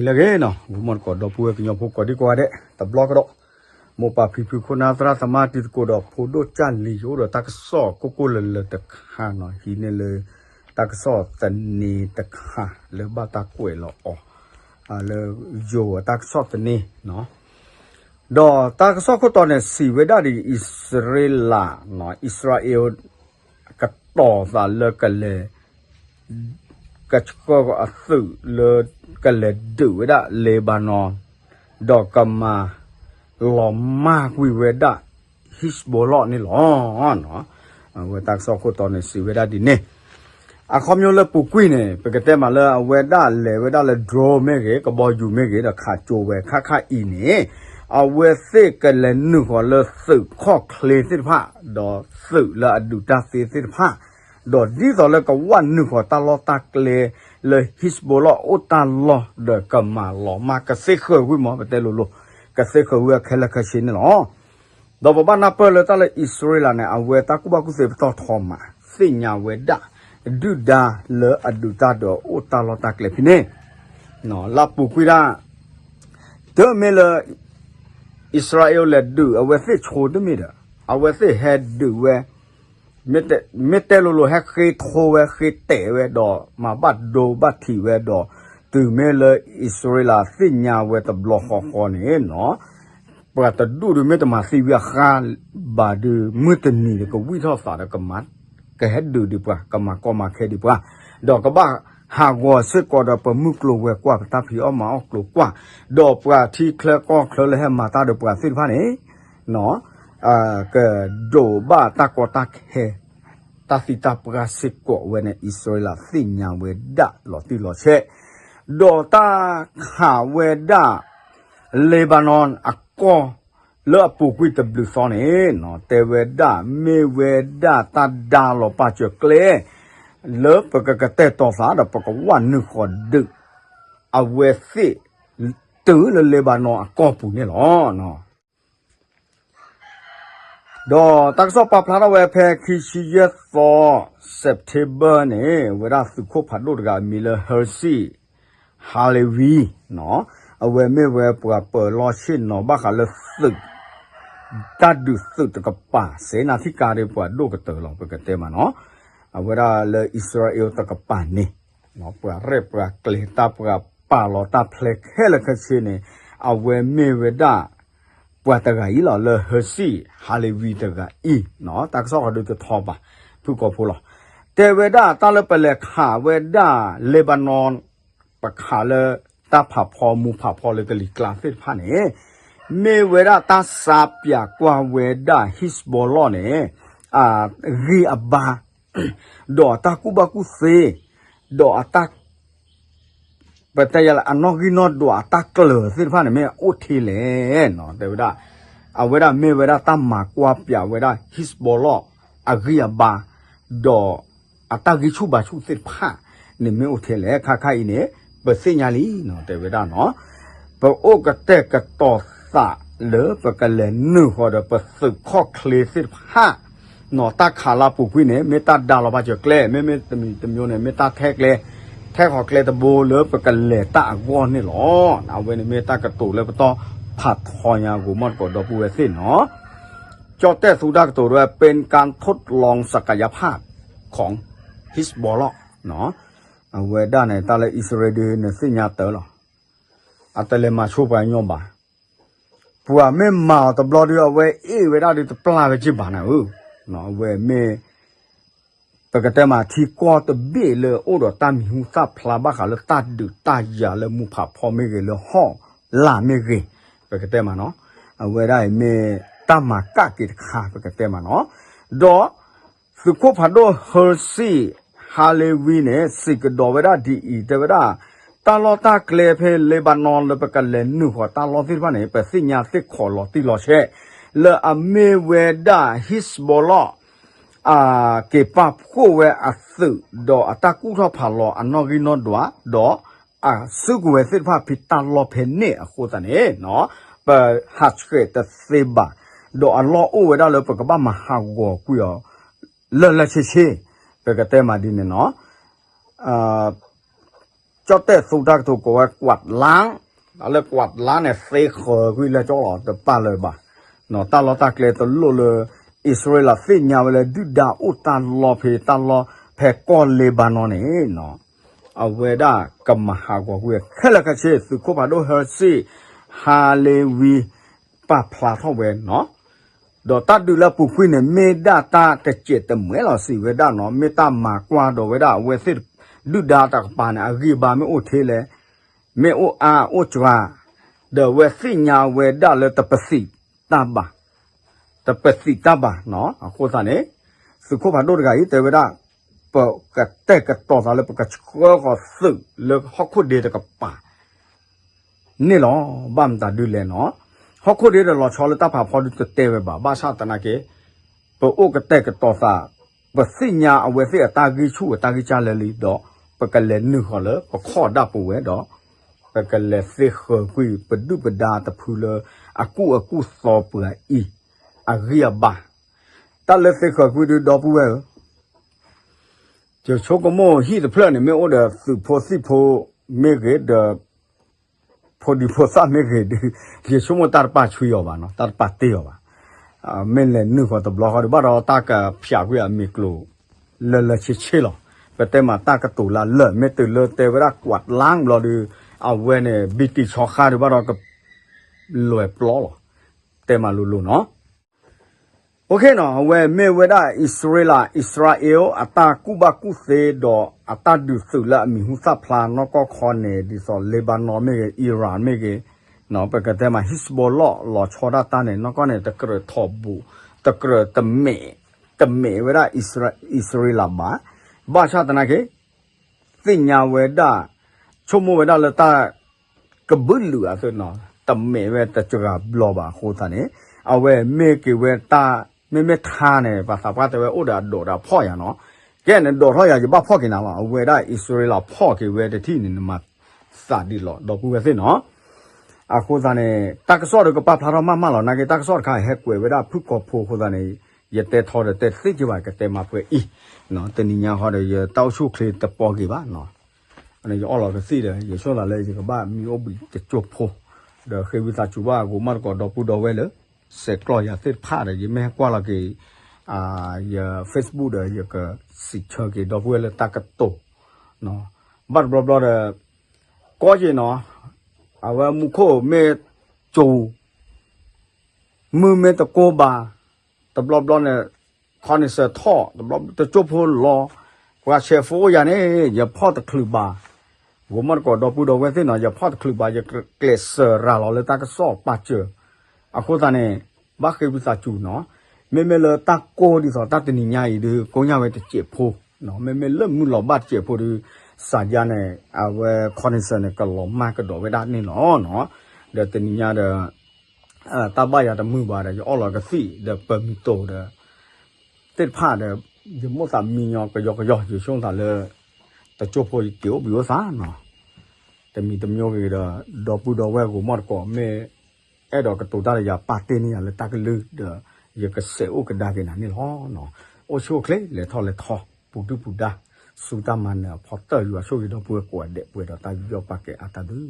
လၢအဂ့ၤနီၤ ဂီၤမီၢ်တကိး ဒီပုၢ်ဝဲၢ်ကညီဖိကိးဒံကိးဂၤဒဲး တဘျီကဒီး, မိၢ်ပၢ်ဖံဖု ခိၣ်နၢ်သရၣ်သမါ တံၤသကိးဒီးဖိဒိၣ်ကၢ်လံၤ ယအိၣ်ဒီးတၢ်ကစီၣ်ကိၢ်ကိၢ်လၢၤလၢၤတခါနီၤ ဟံးန့ၢ်လၢ တၢ်ကစီၣ်သန့တခါ လၢဘၣ်တၢ်ကွဲးလီၤအီၤ လၢယိၤအတၢ်ကစီၣ်သန့နီၤ ဒီးတၢ်ကစီၣ်ခိၣ်တီန့ၣ် စံးဝဲဒၣ်ဒ်အံၤ အံၣ်စရ့လး, အံၣ်စရ့လး ကတီၤသးလၢကလဲၤ ကဆှၢအသုးလၢ ကလဲၤဒုးဝဲဒၣ် Lebanon ဒီးကမၤလီၤမၢ်ကွံာ်ဝဲဒၣ် Hezbollah န့ၣ်လီၤ. အဝဲတၢ်ကစီၣ်ခိၣ်တီန့ၣ် စံးဝဲဒၣ်ဒ်န့ၣ် အခီပညီလၢပူၤကွံာ်န့ၣ် ပကတဲမးလၢအဝဲဒၣ်လဲၤဝဲဒၣ်လၢ drone မ့ၢ်ဂ့ၤ ကဘီယူၤမ့ၢ်ဂ့ၤ ဒီးခးကၠိဝဲ ခါခါအံၤန့ၣ် အဝဲသ့ၣ်ကလဲၤနုာ်ဃီၤလၢသုးခီၣ်ချ့သ့ၣ်တဖၣ် ဒီးသုးလၢအဒုးတၢ်သ့သ့ၣ်တဖၣ် ဒီးဒ်သိးလၢကဝၢ်နုာ်ဃီၤတၢ်လီၢ်တၢ်ကျဲလၢ Hezbollah အိၣ်တၢ်လီၢ်ဒီးကမၤလီၤမၢ်ကသ့ၣ်ဃၢၤဝံၤမး ပတဲလိၤလိၤ ကသ့ၣ်ဃၢၤဝံၤအခဲလၢာ်ခဲဆ့န့ၣ်လီၤ. ဒီးပဘၣ်နၢ်ပၢၢ်လၢတၢ်လၢအံၣ်စရ့လးန့ၣ် အဝဲတၢ်ကူၣ်ဘၣ်ကူၣ်သ့ပတီၢ်ထီမး သ့ၣ်ညါဝဲဒၣ် ဒုၣ်ဒါလၢအဒုးတၢ်ဒီးအိၣ်တၢ်လီၢ်တၢ်ကျဲဖဲန့ၣ် လၢပူၤကွံာ်ဒၣ် တုၤမ့ၢ်လၢ အံၣ်စရ့လးလဲၤဒုး အဝဲသ့ၣ်ဆိတမ့ၢ်ဒီး အဝဲသ့ၣ်ဟဲဒုးဝဲ မ့ၢ်တဲလိၤလိၤ ဟဲဃ့ထိဝဲ ဃ့တဲာ်ဝဲဒီး မၤဘၣ်ဒိဘၣ်ထံးဝဲဒီး တုၤမ့ၢ်လၢအံၣ်စရ့လးသ့ၣ်ညါဝဲတဘျီဃီဃီန့ၣ်နီၤ ပှၤတဒူၣ်ဒုးမ့ၢ်တမၤသံဝံၤအဃၢ်ဘၣ်ဒုး မုၢ်တနံၤဒီးကဝံၢ်ထီၣ်သးဒီး ကမၤကဟဲဒုးဒံးပှၤ ကမၤကီမၤခဲဒံးပှၤ ဒီးကဘၣ်ဟးဂီၤစ့ၢ်ကီးဒီးပမုၢ်ကျိၤဝဲၤကွာ် ပတၢ်ဖံးအီၣ်မၤအီၣ်ကျိၤကွာ် ဒီးပှၤထံချၢကီၢ်ချၢလၢဟဲမၤတၢ်ဒီးပှၤသ့ၣ်တဖၣ်န့ၣ် ကဒိးဘၣ်တၢ်ကီတၢ်ခဲ တၢ်သံတၢ်ပှၢ်စ့ၢ်ကီးဝဲန့ၣ် အံၣ်စရ့လးသ့ၣ်ညါဝဲဒၣ်လီၤတံၢ်လီၤဆဲး ဒီးတၢ်ခးဝဲဒၣ် Lebanon အကီၢ်လၢအပူၤကွံာ်တဘျုးသီန့ၣ် တဲဝဲဒၣ်မ့ၢ်ဝဲဒၣ်တၢ်ဒါလီၤပာ်စၢၤကျဲ လၢပကကတဲာ်တီၤသးဒီးပကဝၢ်နုာ်ဃီၤဒုး အဝဲသ့ၣ် တုၤလၢ Lebanon အကီၢ်ပူၤန့ၣ်လီၤ. ဒီးတၢ်ကစီၣ်ပာ်ဖျါထီၣ်ဝဲဖဲခံဆံယဲၢ်သီ September န့ၣ် ဝဲဒၣ်သုးခိၣ်ဖးဒိၣ်တဂၤအမံၤလၢ Hersi Halevi အဝဲမ့ၢ်ဝဲပှၤပၢၤလီၢ်ဆ့ၣ်နီၤဘၣ်ဃးလၢသုး တၢ်ဒုးသုးတကပၤ စဲနၤထံကါဒီးပှၤဒိၣ်ကတၢၢ်လီၤ ပကတဲမးနီၤ အဝဲဒၣ်လၢအံၣ်စရ့လးတကပၤန့ၣ် ပှၤရဲၣ်ပှၤကျဲၤတၢ် ပှၤပာ်လီၤတၢ်ဖျဲးခဲလၢာ်ခဲဆ့န့ၣ် အဝဲမ့ၢ်ဝဲဒၣ် ပှၤတဂၤအံၤလီၤလၢ Hersi Halevi တဂၤအံၤ တၢ်ကစီၣ်ဃီဒုးတထီဘၣ် ဖုၣ်ကိာ်ဖိလီၤ. တဲဝဲဒၣ်တၢ်လၢပလဲၤခးဝဲဒၣ် Lebanon ပခးလၢတၢ်ဖးဖီမူဖးဖီလၢကလံၤကျါသ့ၣ်တဖၣ်န့ၣ် မ့ၢ်ဝဲဒၣ်တၢ်စါပၠးကွၢ်ဝဲဒၣ် Hezbollah န့ၣ် အဂံၢ်အဘါ ဒီးအတၢ်ကူၣ်ဘၣ်ကူၣ်သ့ ဒီးအတၢ် ပတဲယၤလၢအနီၣ်ဂံၢ်နီၣ်ဒွးအတၢ်ကျၢၤသ့ၣ်တဖၣ်န့ၣ် မ့ၢ်အိၣ်ထဲလဲၣ်နီၤ တဲဝဲဒၣ် အဝဲဒၣ်မ့ၢ်ဝဲဒၣ်တၢ်မၤကွၢ်ပၠးဝဲဒၣ် Hezbollah အဂံၢ်အဘါ ဒီးအတၢ်ဂံၢ်ဆူၣ်ဘါဆူၣ်သ့ၣ်တဖၣ်န့ၣ် မ့ၢ်အိၣ်ထဲလဲၣ် ခါခါအံၤန့ၣ် ပသ့ၣ်ညါလံနီၤ တဲဝဲဒၣ်နီၤ ပအိၣ်ကတဲာ်ကတီၤသးလၢပကလဲၤနုာ်ဃီၤဒီးပသုးခီၣ်ချ့သ့ၣ်တဖၣ် နီၤ တၢ်ခးလၢပူၤကွံာ်န့ၣ် မ့ၢ်တၢ်ဒါလီၤပာ်စၢၤကျဲ မ့မ့ၢ်တမံၤတမံၤန့ၣ် မ့ၢ်တၢ်ထဲကျဲ ထဲဃီၤကျဲတဘိလၢပကလဲၤတၢ်အဂီၢ်န့ၣ်လီၤ. အဝဲန့ၣ်မ့ၢ်တၢ်ကတိၤလၢပတီၢ်ဖးထီညါ ဂီၤမီၢ်တကိးဒီပုၢ်ဝဲၢ်သ့ၣ်နီၤ ကၠီၣ်တဲၣ်သူတၢ်ကတိၤဒၣ်ဝဲ เป็นการทดลองศักยภาพของ Hezbollah နီၤ အဝဲဒၣ်န့ၣ် တၢ်လၢအံၣ်စရ့လးဒုး နသ့ၣ်ညါတၢ်လီၤ အတလဲၤမၤဆိပှၤကညီဘၣ်. ပှၤမ့ၢ်မၤအီၤတဘျီဒုး အဝဲအ့ၣ်ဝဲဒၣ်ဒုးတပျၢ်ဝဲက့ၤဘၣ်နၤဧၢ, အဝဲမ့ၢ် ပကတဲမးထံကီၢ်တဘ့ၣ်လၢအိၣ်ဒီးတၢ်မံၤဟူသၣ်ဖျါဘၣ်ဃးလၢတၢ်ဒုးတၢ်ယၤလၢမူဖးဖီမ့ၢ်ဂ့ၤ လၢဟီၣ်လာ်မ့ၢ်ဂ့ၤ, ပကတဲမးနီၤ, အဝဲဒၣ်အံၤမ့ၢ်တၢ်မၤကၣ်က့ၤတခါ ပကတဲမးနီၤ, ဒီး သုးခိၣ်ဖးဒိၣ် Hersi Halevi န့ၣ် စံးကဒီးဝဲဒၣ်ဒ်အံၤ တဲဝဲဒၣ် တၢ်လီၢ်တၢ်ကျဲဖဲ Lebanon လၢပကလဲၤနုာ်ဃီၤတၢ်လီၢ်သ့ၣ်တဖၣ်န့ၣ် ပသ့ၣ်ညါသ့ၣ်ခီၣ်လီၤတံၢ်လီၤဆဲး လၢအမ့ၢ်ဝဲဒၣ် Hezbollah အက့ၤပာ်ဖှိၣ်ဝဲအသုး ဒီးအတၢ်ကူၣ်ထီၣ်ဖးလီၤအနီၣ်ဂံၢ်နီၣ်ဒွး ဒီးအစုကဝဲၤသ့ၣ်တဖၣ်ဖဲတၢ်လီၢ်ဖဲန့ၣ်အဃိသတးန့ၣ် ပဟးဆှဲးတသ့ဘၣ်, ဒီးအလီၢ်အိၣ်ဝဲဒၣ်လၢပကဘၣ်မၤဟးဂီၤကွံာ်အီၤ လၢလၢဆ့ဆ့, ပကတဲမးဒ်န့ၣ်နီၤ. ကၠီၣ်တဲၣ်သူတၢ်ကတိၤကိးဝဲ ကွးလါ, တၢ်လၢကွးလါန့ၣ် သ့ဃၢၤကွံာ်လၢကၠီလီၤ တပာ်လၢၤဘၣ်. တၢ်လီၢ်တၢ်ကျဲတလိၣ်လၢ အံၣ်စရ့လးသ့ၣ်ညါဝဲလၢ ဒုၣ်ဒါအိၣ်တၢ်လီၢ်ဖဲ တၢ်လီၢ်ဖဲကီၢ်လ့ဘါနီၣ်န့ၣ် အဝဲဒၣ်ကမၤဟးဂီၤကွံာ်ခဲလၢာ်ခဲဆ့ သုးခိၣ်ဖးဒိၣ်ဟဲရ့ၣ်စ့ၣ် ဟါလ့ဝံ ပာ်ဖျါထီၣ်ဝဲနီၣ်. ဒီးတၢ်ဒုးလၢအပူၤကွံာ်န့ၣ် မ့ၢ်ဒၣ်တၢ်တစဲးတမဲာ်လီၤ စံးဝဲဒၣ်နီၣ်, မ့ၢ်တၢ်မၤကွၢ်ဒီးဝဲဒၣ်အဝဲသ့ၣ် ဒုၣ်ဒါတကပၤန့ၣ် အဂံၢ်အဘါမ့ၢ်အိၣ်ထဲလဲၣ်, မ့ၢ်အိၣ်အါအိၣ်စှၤ, ဒီးအဝဲသ့ၣ်ညါဝဲဒၣ်လၢတပသံးတၢ်ဘၣ်, တပသံးတၢ်ဘၣ်နီၣ်. အဃိသတးန့ၣ် သုးခိၣ်ဖးဒိၣ်တဂၤအံၤတဲဝဲဒၣ် ပကတဲာ်ကတီၤသးလၢပကဆှၢဃီၤသုးလၢဟီၣ်ခိၣ်ဒ့တကပၤ န့ၣ်လီၤ. ဘၣ်မတၤဒုလဲၣ်နီၣ်, ဟီၣ်ခိၣ်ဒ့ဒီးလီၤဆီလၢတၢ်ဖးဖီဒုတတဲဝဲဘၣ်. ဘၣ်ဆၣ်သနာ်က့ ပအိၣ်ကတဲာ်ကတီၤသး, ပသ့ၣ်ညါအဝဲသ့ၣ်အတၢ်ဂံၢ်ဆူၣ်အတၢ်ဂံၢ်စၢ်လၢာ်လံဒီး ပကလဲၤနုာ်ဃီၤလၢပခီၣ်ဒၣ်ပူၤဝဲဒီး ပကလဲၤသ့ဃၢၤကွံာ် ပဒုၣ်ပဒါတဖုလၢ အကူၣ်အကူၣ်သီပှၤအံၤ အဂံၢ်အဘါ, တၢ်လၢသ့ဃၢၤကွံာ်ဒုဒီပုၢ်ဝဲၢ်ဧၢ, ယဆိကမိၣ်ဟံၣ်တဖျၢၣ်န့ၣ် မ့ၢ်အိၣ်ဒီးသုးဖိသံၣ်ဖိမ့ၢ်ဂ့ၤဒီး ဖိဒံဖိသၣ်မ့ၢ်ဂ့ၤဒု, ယဆိကမိၣ်တၢ်တပာ်ဆှံအီၤဘၣ်နီၣ်, တၢ်တပာ်တ့ၢ်အီၤဘၣ်. မ့ၢ်လဲၤနုာ်ဃီၤတဘျီဃီဒုးဘၣ်ဒီး တၢ်ကဖျးကွံာ်အမ့ၤကျိၤ လၢလၢဆ့ဆ့လီၤ. ပတဲမးတၢ်ကတိၤလၢလၢာ် မ့ၢ်တုၤလၢတဲဝဲဒၣ်ကွးလါဘျီဒုး အဝဲန့ၣ် ဘံတံၤဆီဃါဒုးဘၣ်ဒီးက လွဲၢ်ပျီလီၤ. တဲမးလိၤလိၤနီၣ်. အဝဲမ့ၢ်ဝဲဒၣ် အံၣ်စရ့လး Israel အတၢ်ကူၣ်ဘၣ်ကူၣ်သ့ဒီးအတၢ်ဒုးသုးလၢအမံၤဟူသၣ်ဖျါနီၢ်ကီၢ်ခီန့ၣ် ဒ်သိး Lebanon မ့ၢ်ဂ့ၤ Iran မ့ၢ်ဂ့ၤ, ပကတဲမး Hezbollah လီၤဆီဒၣ်တၢ်န့ၣ် နီၢ်ကီၢ်န့ၣ် တကြၢးထီၣ်ဘူး, တကြၢးတမဲာ်, တမဲာ်ဝဲဒၣ် အံၣ်စရ့လးဘၣ်. ဘၣ်ဆၣ်သနာ်က့ သ့ၣ်ညါဝဲဒၣ် ဆိကမိၣ်ဝဲဒၣ်လၢတၢ် ကဘုးလုာ်အသိးနီၣ်, တမဲာ်ဝဲတစှၤဘျီဘၣ်အဃိသတးန့ၣ် အဝဲမ့ၢ်က့ၤဝဲတၢ် မ့မ့ၢ်ထါန့ၣ် ပှၤသးပှၢ်တဲဝဲအိၣ်ဒီးအဒိးဒီးအဖီၣ်ယၤနီၣ်, ကဲန့ၣ်ဒိးထီၣ်ယၤ ယဘၣ်ဖီၣ်က့ၤနၤလီၤ. အဝဲဒၣ်အံၣ်စရ့လးဖီၣ်က့ၤဝဲတထံၣ်န့ၣ် နမၤသးဒ်လီၤ ဒီပုၢ်ဝဲၢ်သ့ၣ်နီၣ်. အဃိသတးန့ၣ် တၢ်ကစီၣ်ဒီးကပာ်ဖျါထီၣ်မးမးလီၤ. နာ်က့ တၢ်ကစီၣ်တခါဟဲကွဲးဝဲဒၣ်ဖုၣ်ကိာ်ဖိအဃိသတးန့ၣ် ယတဲထီဒီးတဲတသ့က့ဘၣ် ကတဲမၤပှဲၤအံၤ, တနံၤညါဃီဒီး ယတၢ်အိၣ်ဆူၣ်အိၣ်ချ့တပီက့ၤဘၣ်နီၣ်. ယအီၣ်လီၤကသံၣ်ဒီး ယဆိသးလၢယကဘၣ်မံအိၣ်ဘှံးတကၠိဖိ, ဒီးဃ့ဝံသးစူၤဘၣ် ဂိၤမီၣ်တကိး ဒီပုၢ်ဒီဝဲၢ်လၢ ဆဲးကျိးယၤသ့ၣ်တဖၣ်ဒီး ယမ့ၢ်ဟဲကွၢ်လီၤက့ၤ ယ Facebook ဒီး ယကစံးဆၢက့ၤ ဒီပုၢ်ဝဲၢ်လၢတၢ်ကတိၤ ဘၣ်တဘျီဘျီဒီး ကီက့ၤနီၣ်, အဝဲမူခိၣ်မ့ၢ်ကၠိၤ မုၢ်မ့ၢ်တကိးဘၣ်, တဘျီဘျီန့ၣ် ခီနံၣ်စၢၤထီၣ် တဘျီတကၠိဖိလီၤ, ပှၤဆဲးဖိအိၣ်ယၤန့ၣ် ယဖီၣ်တချုးဘၣ်, ဂိၤမီၣ်တကိး ဒီပုၢ်ဒီဝဲၢ်သ့ၣ်နီၣ် ယဖီၣ်တချုးဘၣ် ယကျဲးစၢးရၤလီၤလၢတၢ်ကစီၣ်ပာ်စၢၤ, အဃိသတးန့ၣ် ဘၣ်ဃ့ဝံသးစူၤနီၣ်, မ့မ့ၢ်လၢတၢ်ကိၢ်ဒ်သိးတၢ်တနံၤညါအံၤဒုး ကိညၢ်ဝဲတစဲးဖိ, မ့မ့ၢ်လၢမုၢ်လီၤဘၣ်တစဲးဖိဒုး စးယါန့ၣ် အဝဲခီနံၣ်စၢၤန့ၣ် ကလီၤမၢ်ကဒီးဝဲဒၣ်န့ၣ်လီၤနီၣ်, ဒီးတနံၤညါဒီး တၢ်ဘၣ်ယၤတမုာ်ဘၣ်ဒီး ယအီၣ်လီၤကသံၣ်ဒီးပၢၤမံၤတိၤဒီး သ့ၣ်တဖၣ်ဒီး ယမိၣ်သးမံညီကယီကယီ ယဆိသးလၢ တကၠိဖိယက့ၤအိၣ်ဘှံးအိၣ်သါနီၣ်, တမံၤတမံၤဂ့ၤဒီး ဒီပုၢ်ဒီဝဲၢ်ဂိၤမီၣ်တကိး မ့ၢ်အဲၣ်ဒိးကတိၤတၢ်ဒီးယၤ ပာ်တ့ၢ်န့ၢ်ယၤလၢတၢ်ကလုၢ်ဒီး ယကစဲးအိၣ်ကဒါက့ၤနၤန့ၣ်လီၤ. အိၣ်ဆူၣ်အိၣ်ချ့ လဲၤထီၣ်လဲၤထီ ပူၤဒုၣ်ပူၤဒါ ဆူတၢ်မၤနၢၤအဖီတၢၢ် ယွၤဆိၣ်ဂ့ၤဒီပုၢ်ဝဲၢ်ကိးဂၤဒဲး ပှဲၤဒီးတၢ်ယူးယီၣ်ပာ်ကဲအါတၢ်ဒုး